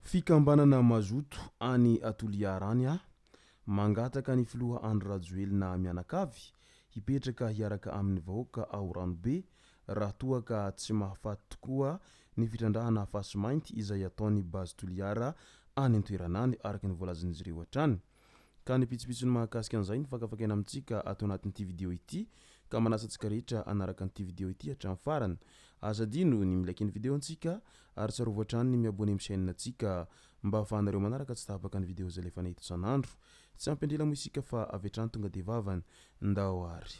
Fikambanana mazoto any Toliara any mangataka ny filoha Andry Rajoelina mianakavy hipetraka hiaraka amin'ny vahoaka ao Ranobe raha toa ka tsy mahafaty tokoa ny fitrandrahana fasimainty izay ataon'ny Base Toliara any an-toerana any araka ny voalazan'izy ireo hatrany. Ka ny pitsopitsony mahakasika an'izay no fakafakaina amintsika ato anatin'ity video ity ka manasa antsika rehetra hanaraka an'ity video ity hatramin'ny farany. Aza adino ny mi-like ny video antsika ary tsarovy hatrany ny mi-abonner amin'ny chaîne antsika mba ahafahanareo manaraka tsy tapaka ny video izay alefanay eto isan'andro. Tsy ampy andrila moa isika fa avy hatrany tonga dia vavany. Ndao ary.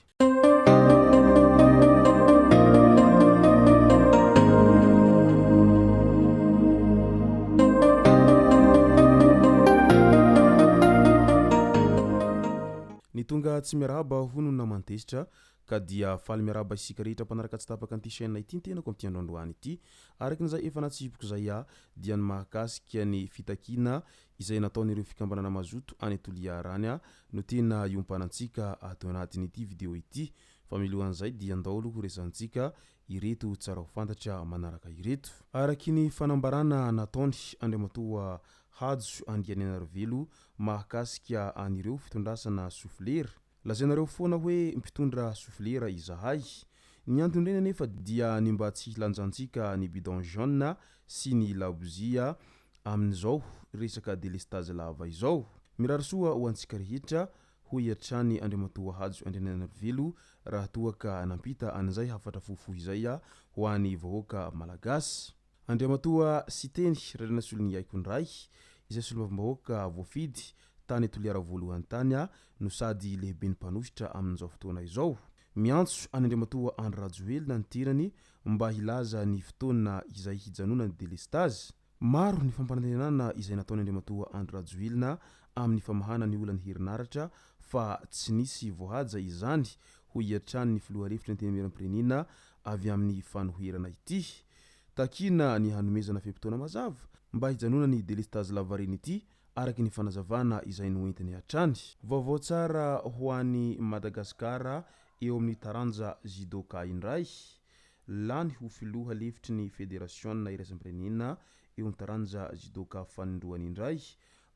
Ny tonga tsy miarahaba hono naman-tezitra ka dia faly miarahaba isika rehetra mpanaraka tsy tapaka an'ity chaîne ity ny tenako amin'ity andro androany ity. Araka ny izay efa natsipiko izay aho dia ny mahakasika ny fitakiana izay nataon'ireo fikambanana mazoto any Toliara any no tena iompanantsika ato anatin'ity video ity. Fa milohan'izay dia ndao aloha ho resahantsika ireto tsara ho fantatra manaraka ireto. Araky ny fanambarana nataony Andriamatoa Hajo Andrianainarivelo mahakasika an'ireo fitondrasana soflera. Lazainareo foana hoe mpitondra soflera izahay. Ny anton'ireny anefa dia ny mba tsy hilanjantsika ny bidon jaune sy ny labozia amin'izao resaka delestazy lava izao. Mirary soa ho antsika rehetra, hoy hatrany Andriamatoa Hajo Andrianainarivelo raha toa ka nampita an'izay hafatra fohifohy izay ho an'ny vahoaka malagasy. Andriamatoa Siteny Randrianasoloniaiko indray, izay solombavambahoaka voafidy tany Toliara voalohany tany no sady lehiben'ny mpanohitra amin'izao fotoana izao. Miantso an'Andriamatoa Andry Rajoelina ny tenany mba hilaza ny fotoana izay hijanonan'ny delestazy. Maro ny fampanantenana izay nataon'Andriamatoa Andry Rajoelina amin'ny famahana ny olan'ny herinaratra fa tsy nisy voahaja izany, hoy hatrany ny filoha lefitry ny Antenimierampirenena avy amin'ny fanoherana ity. Takiana ny hanomezana fe-potoana mazava mba hijanonan'ny delestazy lavareny ity araka ny fanazavana izay noentiny hatrany. Vaovao tsara ho an'i Madagasikara eo amin'ny taranja Judoka indray. Lany ho filoha lefitry ny federasiona iraisam-pirenena eo amin'ny taranja Judoka fanindroany indray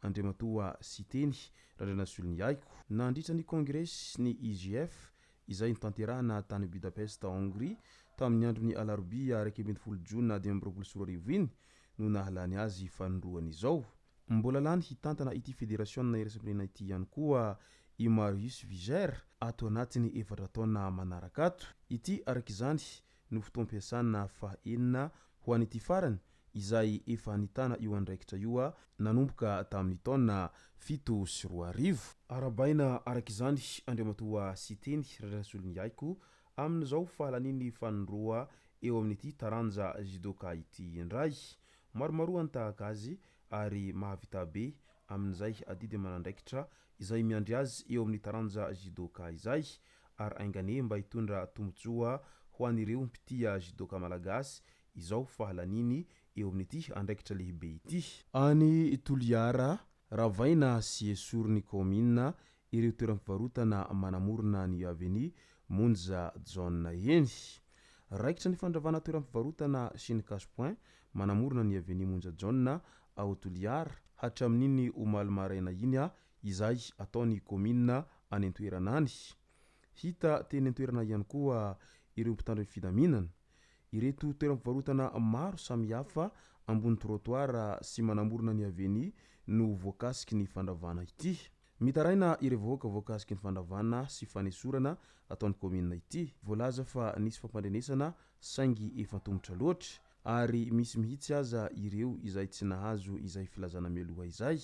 Andriamatoa Siteny Randrianasoloniaiko. Nandritra ny kongresy ny IJF izay notanterahana tany Budapest, Hongrie, tamin'ny andron'ny alarobia 11 jona 2025 iny no nahalany azy fanindroany izao. Mbola lany hitantana ity federasiona iraisam-pirenena ity ihany koa i Marius Viger ato anatin'ny efatra taona manaraka ato. Ity araka izany no fotoam-piasana faha-enina ho an'ity farany izay efa nitana io andraikitra io nanomboka tamin'ny taona 2007. Arahabaina araka izany Andriamatoa Siteny Randrianasoloniaiko amin'izao fahalanian'ny fanindroa eo amin'ity taranja judoka ity indray. Maromaroa ny tahaka azy ary mahavita be amin'izay adidy aman'andraikitra izay miandry azy eo amin'ny taranja judoka izay ary ainganie mba hitondra tombontsoa ho an'ireo mpitia judoka malagasy izao fahalaniany eo amin'ity andraikitra lehibe ity. Any Toliara, ravaina sy esorin'ny kaominina ireo toeram-pivarotana manamorona ny Avenue Monja Jaona eny. Raikitra ny fandravana toeram-pivarotana sy ny cash point manamorona ny Avenue Monja Jaona ao Toliara hatramin'iny omaly maraina iny izay ataon'ny kaominina any an-toerana any. Hita teny an-toerana ihany koa ireo mpitandro ny filaminana. Ireto toeram-pivarotana maro samihafa ambony trottoir sy manamorona ny avenue no voakasiky ny fandravana ity. Mitaraina ireo vahoaka voakasiky ny fandravana sy fanesorana ataon'ny kaominina ity. Voalaza fa nisy fampandrenesana saingy efa antomotra loatra ary misy mihitsy aza ireo izay tsy nahazo izay filazana mialoha izay.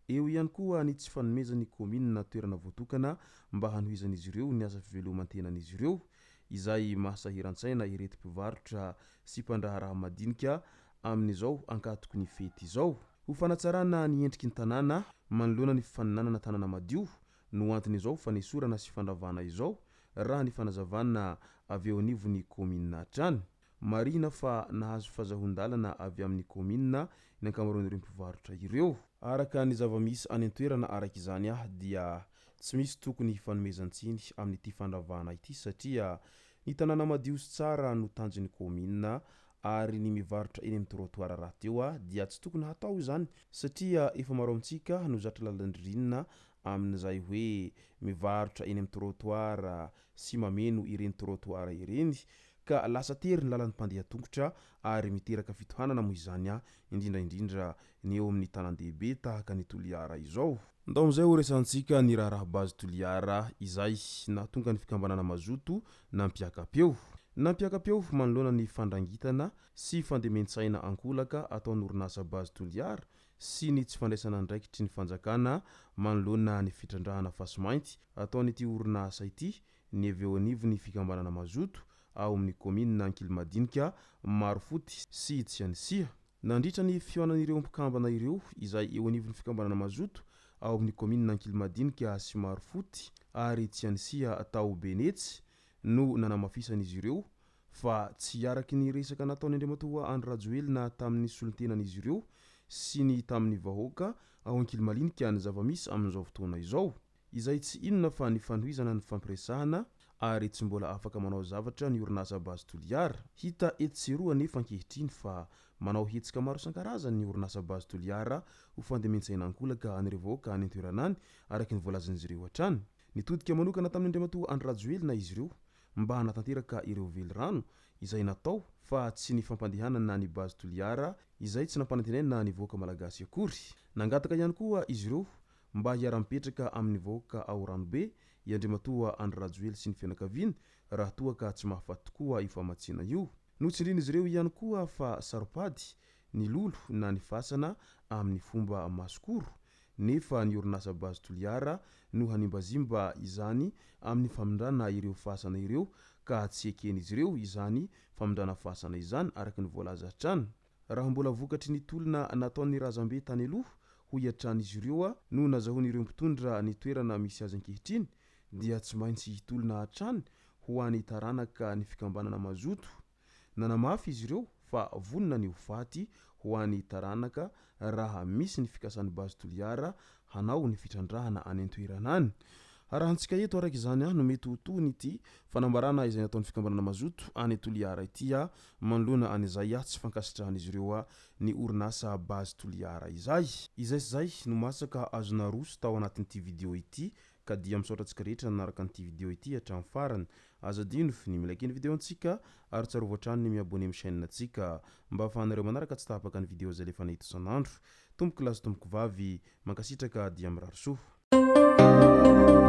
Eo ihany koa ny tsy fanomezan'ny kaominina toerana voatokana mba hanohizan'izy ireo ny asa fiveloman-tenan'izy ireo, izay mahasahiran-tsaina ireto mpivarotra sy mpandraharaha madinika amin'izao ankatoky ny fety izao. Ho fanatsarana ny endriky ny tanàna manoloana ny fifaninanana tanàna madio no anton'izao fanesorana sy fandravana izao, raha ny fanazavana avy eo anivon'ny kaominina hatrany. Marihina fa nahazo fazahoan-dalana avy amin'ny kaominina ny ankamaroan'ireo mpivarotra ireo. Araka ny zava-misy any an-toerana araka izany dia tsy misy tokony hifanomezan-tsiny amin'ity fandravana ity satria ny tanàna madio sy tsara no tanjon'ny kaominina ary ny mivarotra eny amin'ny trottoir rahateo dia tsy tokony hatao izany satria efa maro amintsika no zatra lalan-dririnina amin'izay hoe mivarotra eny amin'ny trottoir sy mameno ireny trottoir ireny ka lasa tery ny lalan'ny mpandeha tongotra ary miteraka fitohanana moa izany indrindra indrindra ny eo amin'ny tanan-dehibe tahaka ny Toliara izao. Ndao amin'izay ho resahantsika ny raharaha Base Toliara izay nahatonga ny fikambanana Mazoto nampiaka-peo. Nampiaka-peo manoloana ny fandrangitana sy fandemen-tsaina ankolaka ataon'ny orinasa Base Toliara sy ny tsy fandraisana andraikitry ny fanjakana manoloana ny fitrandrahana fasimainty ataon'ity orinasa ity ny avy eo anivon'ny fikambanana Mazoto ao amin'ny kaominina Ankilimadinika, Marofoty sy Tsianisiha. Nandritra ny fihaonan'ireo mpikambana ireo izay eo anivon'ny fikambanana Mazoto ao amin'ny kaominina Ankilimadinika sy Marofoty ary Tsianisiha tao Benetsy no nanamafisan'izy ireo fa tsy araky ny resaka nataon'i Andriamatoa Andry Rajoelina tamin'ny solontenan'izy ireo sy ny tamin'ny vahoaka ao Ankilimalinika ny zava-misy amin'izao fotoana izao. Izay tsy inona fa ny fanohizana ny fampiresahana ary tsy mbola afaka manao zavatra ny orinasa Base Toliara. Hita etsy sy eroa anefa ankehitriny fa manao hetsika maro isan-karazany ny orinasa Base Toliara ho fandemen-tsaina ankolaka an'ireo vahoaka any an-toerana any araka ny voalazan'izy ireo hatrany. Nitodika manokana tamin'i Andriamatoa Andry Rajoelina izy ireo mba hanatanteraka ireo velirano izay natao fa tsy ny fampandehanana ny Base Toliara izay tsy nampanantenaina ny vahoaka malagasy akory. Nangataka ihany koa izy ireo mba hiara-mipetraka amin'ny vahoaka ao Ranobe i Andriamatoa Andry Rajoely sy ny fianakaviany raha toa ka tsy mahafaty tokoa io famatsiana io. Notsindrin'izy ireo ihany koa fa saro-pady ny lolo na ny fasana amin'ny fomba masikoro nefa ny orinasa Base Toliara no hanimbazimba izany amin'ny famindrana ireo fasana ireo ka tsy eken'izy ireo izany famindrana fasana izany araka ny voalaza hatrany. Raha mbola vokatry ny tolona nataon'ny razambe tany aloha, hoy hatrany izy ireo, no nazahoan'ireo mpitondra ny toerana misy azy ankehitriny, dia tsy maintsy hitolona hatrany ho an'ny taranaka ny fikambanana mazoto. Nanamafy izy ireo fa vonona ny ho faty ho an'ny taranaka raha misy ny fikasan'ny Base Toliara hanao ny fitrandrahana any an-toerana any. Arahantsika eto araka izany no mety ho tohin'ity fanambarana izay nataon'ny fikambanana Mazoto any Toliara ity manoloana an'izay tsy fankasitrahan'izy ireo ny orinasa Base Toliara izay. Izay sy izay no masaka azo naroso tao anatin'ity video ity ka dia misaotra antsika rehetra nanaraka an'ity video ity hatramin'ny farany. Aza adino ny mi-like ny video antsika ary tsarovy hatrany ny mi-abonner amin'ny chaîne antsika mba ahafahanareo manaraka tsy tapaka ny video izay alefanay eto isan'andro. Tompoko lahy sy tompoko vavy, mankasitraka dia mirary soa.